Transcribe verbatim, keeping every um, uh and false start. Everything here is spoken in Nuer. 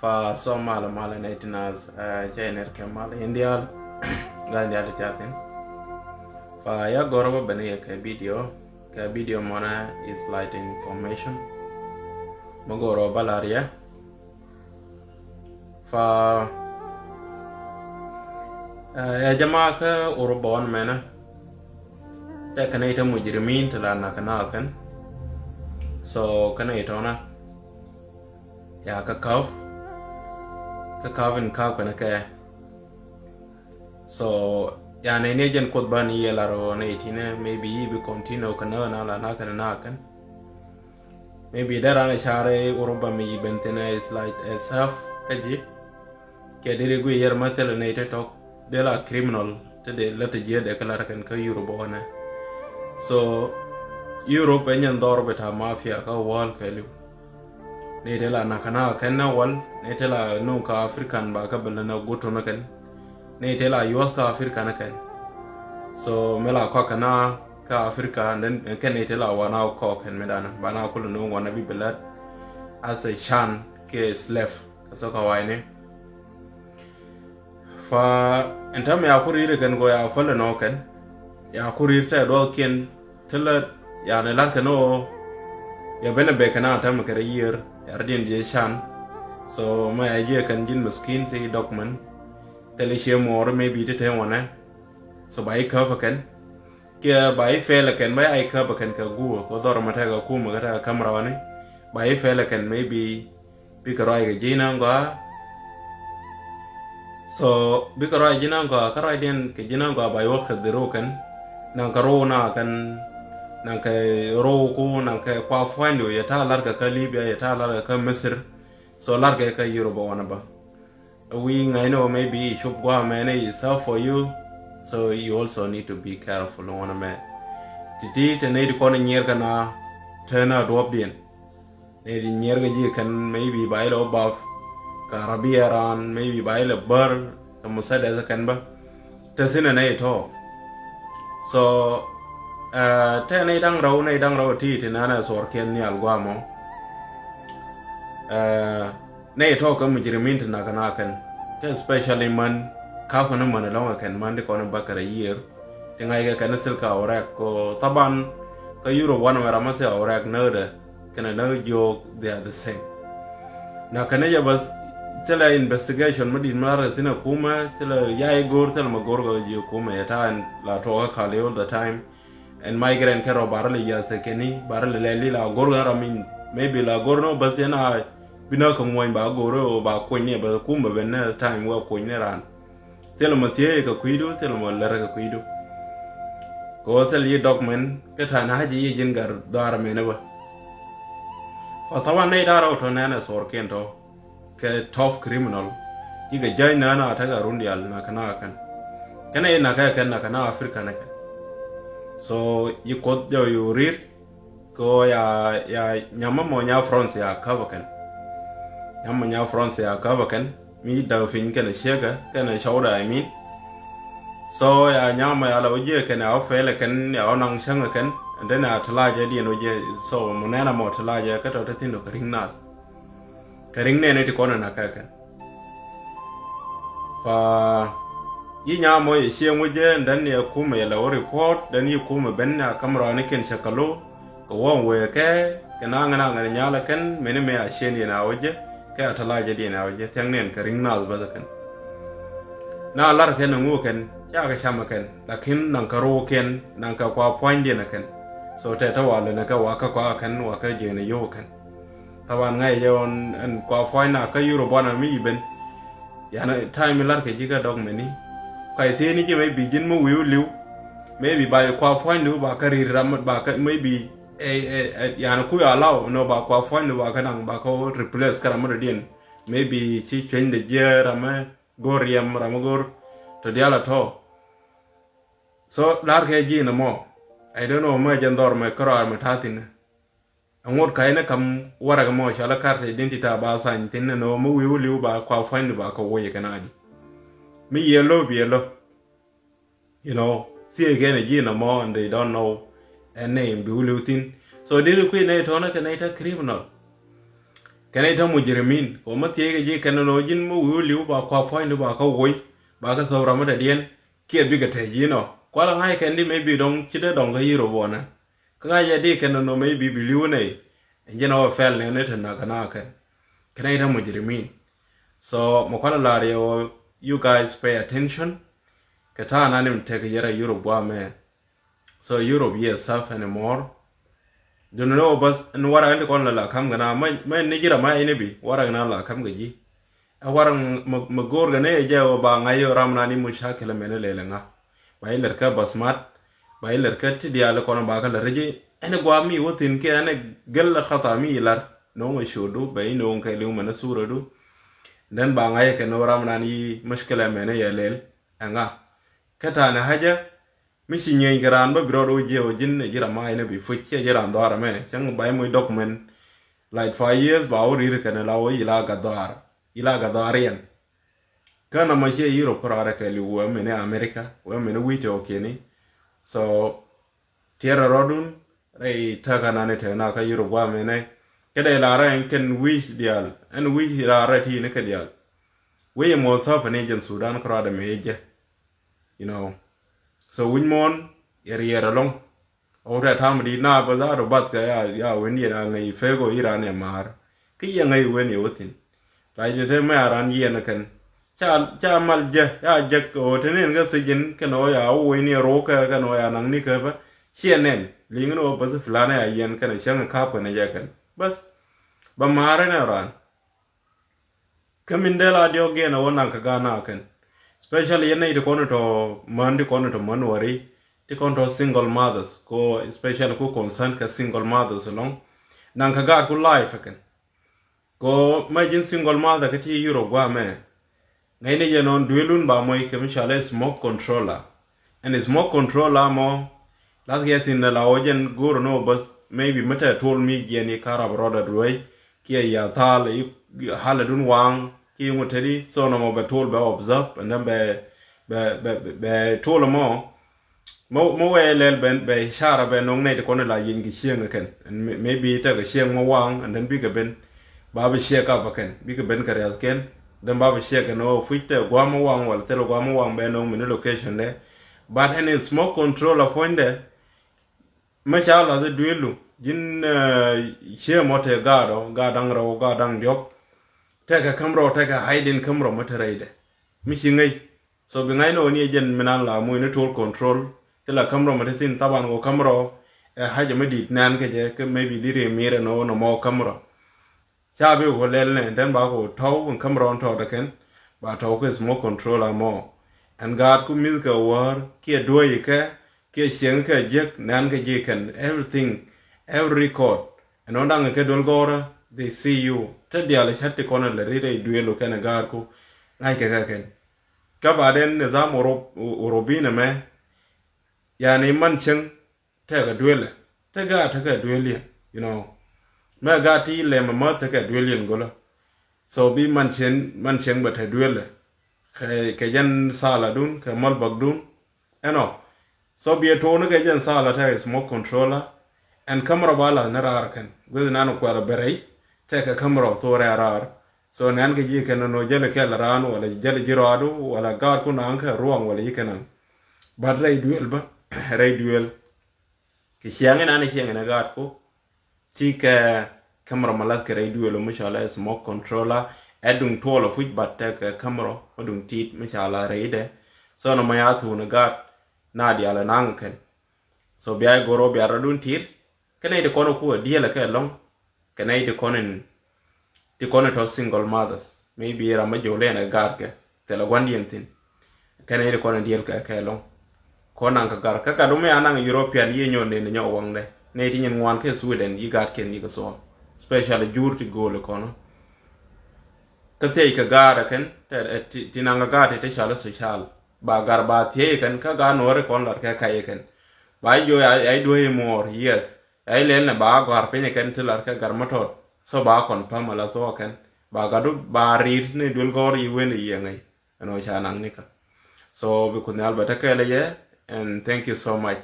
Fa so mal mal nɛ ti nas cɛ ner kɛ mal in dial. Gal dial ti catin. Fa ya goro ba bene yɛ kɛ video, kɛ video mɔna is like information. Ma goro ba lar yɛ. Fa ya jama kɛ Uruba wan mɛnɛ. Tɛ kɛn ita mujrimin ti la nak na kɛn. So kɛn ita na ya kä kaf, kä kaf in kaf kɛn kɛ. So yani ni jɛn Kuoth ban yɛ lar wä ni tinɛ, maybe yi bi continue kɛn na la na kɛn na kɛn. Maybe dee ran a car Uruba mi yi ben thin is like a self kä ji. Kɛ diri gui yɛr ma thil ni te tɔk de la criminal te de la te jiɛ de kɛ lar kɛn kä Europe wane. So Europe ɛ nyɛn dhɔr bita mafia kä wal kɛ liu. Ni te la nakana kɛn na wal, ni te la nung ka African ba ka bɛl na gutu na kɛn. Ni te la yuas ka Africa na kɛn. So mi la kɔk na ka Africa, and then kɛn ni te la wana kɔk kɛn mi dana ba na kulu nung wana bi bɛl as a chan kɛ slave. Kä so ka wai ni. Fa ɛn täämɛ ya kurir kɛn go ya fäl ɛnɔ kɛn. Ya kurir tɛ duɔth kiɛn ti lät yani lar kɛn o. Ya ben a bek kɛn a täämɛ kɛ rɛ yiër ya rɛ diɛn diɛ can. So mɛ ya jiɛ kɛn jin miskin si dɔk mɛn. Thilɛ ciɛ muɔɔr maybe ti te wanɛ. So ba yi käp kɛn. Kiɛ ba yi fɛl kɛn ba ya yi käp kɛn kɛ guɔ kɛ dhɔr mɛ tɛ kɛ kumɛ kɛ tɛ kɛ käm rawani. Ba yi fɛl kɛn maybe bikɛ ruac kɛ ji̱n aŋ gɔaa. So bikɛ ruac ji̱n aŋ gɔaa, kä ruacdiɛn kɛ ji̱n aŋ gɔaa ba yuɔk kɛ dhir wä kɛn. Naŋ kɛ ruu na kɛn, naŋ kɛ ruu ku, naŋ kɛ kua pua̱nydu yɛ ta̱a̱ larkɛ kä Libya, yɛ ta̱a̱ larkɛ kä Misir. So larkɛ kä Europe wanɛ bä. Wi̱i̱ ŋa̱cni wä maybe cop gua̱a̱ mɛn is tough for you. So you also need to be careful wanɛ mɛ. Ti̱ti̱ te nɛy ti kɔn nyier kɛ na te na duɔpdiɛn. Nɛy ti nyier kɛ ji̱ kɛn maybe ba ilɛ wä baf kɛ Arabia ran, maybe ba ilɛ bär kɛ musadas kɛn bä. Te thinɛ nɛy tɔ. So te nɛy da̱ŋ rɛw, nɛy da̱ŋ rɛw ti ti nanɛ suɔr kiɛn nhial guamɔ. Nɛy tɔ kɛ mujrimin ti nak nak kɛn kɛ especially män. Ka kɔn män ɛlɔŋ kɛn män ti kɔn bakɛrɛ yiër. Ti ŋa̱ckɛ kɛn thil ka awrɛk ko thaban. Kä Europe wanɛ mɛ ram mɛ thil awrɛk näädɛ kɛnɛ nääk jiök, they are the same. Na kɛn jɛ bäth thilɛ investigation mi dit mi lar kɛ thin ɛ kumɛ, thilɛ yay go̱o̱r, thilɛ mɛ go̱o̱r kɛ jiök kumɛ yɛ ta̱a̱ ɛn la tuɔɔkä kali all the time. Ɛn migrant kɛ rɔ barä lɛ yath kɛni barä lɛ lɛli la go̱o̱r kɛ ram in maybe la go̱o̱r ni wä bäth yɛn a bi nääk kɛ ŋuɔ̱ny ba go̱o̱r ɛ ba kuny ni bäth kumɛ ben ni time wä kuny ni ran. Thil mɔ thiee kɛ kui̱du, thil mɔ lɛr kɛ kui̱du. Kɛ ɣöö thil yi dɔk mɛn kä ta̱a̱ na ji̱ yi ji̱n gɛr dhɔaar mɛn ɛ bä. Fa thawan nɛy da̱a̱r ɛ wä tɔ nɛn ɛ thɔɔrkiɛn tɔ kɛ tough criminal. Yi kɛ jäc nään a tekɛ run diaal na kɛ na kɛn. Kɛnɛ yi na kɛ kɛn na kɛ na Africa nɛ kɛn. So yi Kuoth jɔw yi wä ri̱r. Kɛ ɣöö ya, ya nyamä mɔ nya France ya käp ɛ kɛn. Nyamä mɔ nya France ya käp ɛ kɛn. Mi däk piny kɛnɛ ciekä kɛnɛ cɔwdɛ I mean. So ya nyamä mɔ ya lɛ wä jiɛ kɛn ya wä fɛl ɛ kɛn ya wä naŋ cäŋ ɛ kɛn. And then ya tɛlacɛ diɛn wä jiɛ so mɔ nɛn a mɔ tɛlacɛ kä tɔ te thi̱n dɔ kɛ ri̱ŋ nath. Kɛ ri̱ŋ nɛn ɛ ti kɔn ɛ na kɛ kɛn. Fa yi nyamä mɔ yɛ cieŋ wä jɛ, and then yɛ kumɛ yɛ lɛ wä report, then yi kumɛ ben a käm rɔɔni kɛn cɛ kälo. Kɛ wä wee kɛ kɛ naŋ naŋ nyalɛ kɛn mɛni mɛ a cien diɛn a wä jɛ kɛ a tɛlacɛ diɛn a wä jɛ thiaŋ niɛn kɛ ri̱ŋ nath bäth kɛn. Na lar kɛn a ŋu kɛn ca kɛ cam kɛn lakin naŋ kɛ ruu kɛn naŋ kɛ kua pua̱ny diɛn kɛn. So tɛ tɛ wa lɛ nɛ kɛ wa kä kua kɛn wa kä jɛ nɛ yio̱w kɛn. Thaban ŋa̱c jɛ ɣɔn ɛn kua pua̱ny na kä Europe wan a mi yi ben. Yan time mi lar kɛ ji̱ kä dɔk mɛni. Kua yi thiee ni ji̱ mɛ bi ji̱n mi wi̱i̱ li̱w. Maybe ba kua pua̱nydu ba kä ri̱t ram ba kä maybe yan kuy alaw nɔ ba kua pua̱nydu ba kä naŋ ba kä replace kä ram mi dɔ̱diɛn. Maybe ci cuenydɛ jiɛ ram mi go̱r riɛm ram mi go̱r tɔ dial a tɔ. So lar kɛ ji̱ ni mɔ. I don't know mɛ jɛ dhɔr mɛ kärɔa mɛ ta̱a̱ thi̱n. Ɛŋot ka̱cnɛ ka̱m warak mɔ cɔal ɛ carte d'identité ba sign thi̱n ni nɔ mi wi̱i̱ wä li̱w ba kua pua̱nydu ba kɛ woc ɛ kɛn adi. Mi yiëë lo̱ biɛ lo̱. You know, thiee kɛn ɛ ji̱ nɔmɔ and they don't know ɛ name bi wä li̱w thi̱n. So diri kui̱ nɛy tɔ̱nä kɛ nɛy te criminal. Kɛn i̱ tɔ mujrimin kɛ wä mä thiec kɛ ji̱ kɛn nɔ ji̱n mä wi̱i̱ wä li̱w ba kua puɔ̱ny di ba kä woc ba kä thop ram mä dɛ diɛn kiɛ bikɛ te ji̱ nɔ. Kualɛ ŋa̱c kɛn di maybe dɔŋ ci dee dɔŋ kä Europe wɔnɛ. Kä ŋa̱c jɛ di kɛn nɔ maybe bi li̱w nɛy. Ɛn ji̱n ɔ wä pɛl nɛn ni te nak kɛ na kɛn. Kɛn i̱ tɔ mujrimin. So mɛ kualɛ lar yɛ wä, you guys pay attention. Kɛ ta̱a̱ na ni mi tek yɛrɛ Europe guamɛ. So Europe yɛ safe anymore. Duni ni wä bas ni warak ni kɔn la la kam gana ma ma ni jira ma ini bi warak na la kam gaji. A warak ma ma gor gana yɛ jɛ wä ba ŋa yɛ ram na ni mushakil mɛ ni lele ŋa. Ba yi lɛr kä bas mat. Ba yi lɛr kä ti dial kɔn ba ka lɛr ji. Ɛni gua mi wä thin kɛ ɛni gɛl la khata mi lar. Nong a shodu ba yi nong kɛ liw mɛ ni sura du. Den ba ŋa yɛ kɛ no ram na ni mushkila mɛ ni yɛ lel. Ɛŋa. Kɛ tani haja. Mi ci nyieeny kɛ raan bä bi rɔɔd wä jiɛ wä ji̱n ɛ ji̱ ram ma inɛ bi fuc ciɛ ji̱ raan dhɔaar ɛmɛ cäŋ ba imuc document. Like five years ba wä ri̱r kɛn la wä yila gat dhɔaar yila gat dhɔaar yɛn. Kä nɔmɔ ciɛ Europe kä rɔɔdɛ kɛ liw wä mini America wä mini wi̱i̱ tɛ wä kiɛni. So tiɛrɛ rɔɔdun rɛy täkä nani tɛ na kä Europe wa mini. Kɛ dee la rɛ ɛn kɛn wi̱i̱ diaal ɛn wi̱i̱ la rɛ ti ni kɛ diaal. Wi̱i̱ mɔ safani jɛn Sudan kä rɔɔdɛ mɛ jɛ. You know. So wi̱ny muɔ̱ɔ̱n yɛ riɛɛr ɛlɔ̱ŋ. Ɣöö tɛ ta̱a̱m di na bä dhaat ɔ bath kɛ ya ya wen yɛn a ŋäc fek ɔ iran ɛ ma̱a̱r. Kä yɛ ŋäc wen yɛ wä thi̱n. Rac tɛ te mɛ a ran yiɛn ɛ kɛn. Ca ca mal jɛ ya jek ɣöö te nen kä thi̱ji̱n kɛn ɣöö ya wä wec ni ɛ ro̱o̱k kɛ kɛn ɣöö ya naŋ ni kɛ bä. Ciɛ nɛn liŋ ni ɣöö bäth plan ɛ a yiɛn kɛn ɛ cäŋ ɛ ka̱p kɛn ɛ jɛ kɛn bäth. Bä ma̱a̱r ɛn ɛ ran. Kä min dee la diɔ̱k giɛn a wä naŋ kä gaat na kɛn. Special yɛn nɛy ti kɔn tɔ män ti kɔn tɔ män wari ti kɔn tɔ single mothers ko special ku concern kä single mothers lɔŋ. Naŋ kä gaat ku life kɛn. Ko mɛ ji̱n single mother kä ti Europe gua mɛ. Ŋäcni jɛ nɔn duelun ba mɔc kɛ mi cɔal ɛ smoke controller. Ɛn smoke controller mɔ lath kɛ thin la wä jɛn go̱o̱r ni wä bäth maybe mi tɛ tuɔl mi jiɛn yi karab rɔɔdɛ duey. Kiɛ ya thal yi halɛ dun waŋ ki ŋu tedi so nɔmɔ bɛ tuɔl bɛ observe and then bɛ bɛ bɛ bɛ tuɔl mɔ. Mɔ mɔ wee lɛl bɛn bɛ ishara bɛ no̱ŋ nɛy ti kɔn la yieny kɛ cieŋ kɛn. Maybe tekɛ cieŋ mɔ waŋ and then bikɛ ben. Ba bi check up kɛn bikɛ ben kɛ riath kɛn. Then ba bi check kɛn ɔ fuc tɛ guam mɔ waŋ wala thil guam mɔ waŋ bɛ no̱ŋ mini location dɛ. But any smoke control a puɔ̱nydɛ. Mɛ ca lath i̱ dui̱lu ji̱n cië mɔ te gaat ɔ gaat daŋ rɛw gaat daŋ diɔ̱k. Tekɛ camera ɔ tekɛ hiding camera mɔ te rɛydɛ. Mi ci ŋäc. So bi ŋa̱cni ɣöö ni ɛ jɛn mi nan la muc ni tool control. Thilɛ camera mi ti thin thaban ɣöö camera ɛ haja mi di̱i̱t nɛn kɛ jɛ kä maybe di ri̱i̱ mi̱i̱r ɛn ɣöö nɔmɔ camera. Ca bi ɣöö lɛl nɛ den ba kɛ ɣöö tɔw in camera ɣän tɔw dɛ kɛn. Ba tɔw kɛ smoke control amɔ. Ɛn gaatku mi̱th kɛ wäär kiɛ duäc kɛ kiɛ cieŋ kɛ jiäk nɛn kɛ ji̱ kɛn everything. Every record. Ɛn ɣän daŋ kɛ duel gɔrä. They see you te diaal cä ti kɔn lɛ ri rɛy duel wä kɛn ɛ gaatku. Ŋa̱ckɛ kɛ kɛn. Kä ba den nizam Urubin ɛmɛ. Yani man cieŋ tekɛ duelɛ te gaat tekɛ duel yɛn, you know. Mɛ gaat ti lɛm ɛmä tekɛ duel yɛn golä. So bi man cieŋ man cieŋ bɛ te duelɛ kɛ jɛn thaladun kɛ malbakdun. Ɛnɔ. So bi ɛ tuuni kɛ jɛn thala tekɛ smoke controller. Ɛn camera ba lath ni raar kɛn guithi nan kuɛl bɛ rɛy. Tekɛ camera thorɛ raar. So nɛn kɛ ji̱ kɛn nɔ jäli kɛl raan wala jäli ji̱ rɔadu wala gaatku naŋ kɛ ruɔŋ wala ji̱ kɛn naŋ. But rɛy duel bä rɛy duel. Kɛ ciaŋ inan ciaŋ in a gaatku. Ti kɛ camera ma lath kɛ rɛy duel mi cɔal ɛ smoke controller. Ɛ duŋ tuɔl a puc but tekɛ camera mi duŋ ti̱i̱t mi ca la rɛydɛ. So nɔ ma ya thuun a gaat na diaal a naŋ kɛn. So bia i̱ goro bia rɔdun ti̱i̱t. Kɛ nɛy ti kɔn ku a diɛlɛ kɛ lɔŋ. Kɛ nɛy ti kɔn in ti kɔn in tɔ single mothers maybe ram ma jol in a gaat kɛ thilɛ gua̱ndiɛn thi̱n. Kɛ nɛy ti kɔn in diɛl kɛ kɛ lɔŋ. Kɔn naŋ kɛ gar kä gat wä mi a naŋ European yiëë nyɔn nin nyɔ waŋdɛ nɛy ti nyin ŋuan kɛ Sweden yi gaat kɛn yi kɛ thuɔ̱k. Special jur ti go̱o̱l kɔn. Kä thiec kɛ gaat kɛn ti naŋ kɛ gaat ti ti cɔal i̱ social. Ba gar ba thiec kɛn kä gaat nuɔ̱ɔ̱ri kɔn lat kɛ kac kɛn. Ba i̱ jo̱o̱c a i̱ dueec i̱ muɔɔr yes. Ɛ ilɛl nɛ ba gɔ̱a̱r piny ɛ kɛn ti lar kɛ gar mä tɔt. So ba kɔn päm ala thuɔɔk kɛn ba gatdu ba ri̱i̱t ni duel gɔ̱r yi wen i̱ yiëŋ ɛ. Ɛn ɣöö ca naŋ nikä. So bi Kuoth Nhial bɛ te kɛɛl ɛ yɛ. And thank you so much.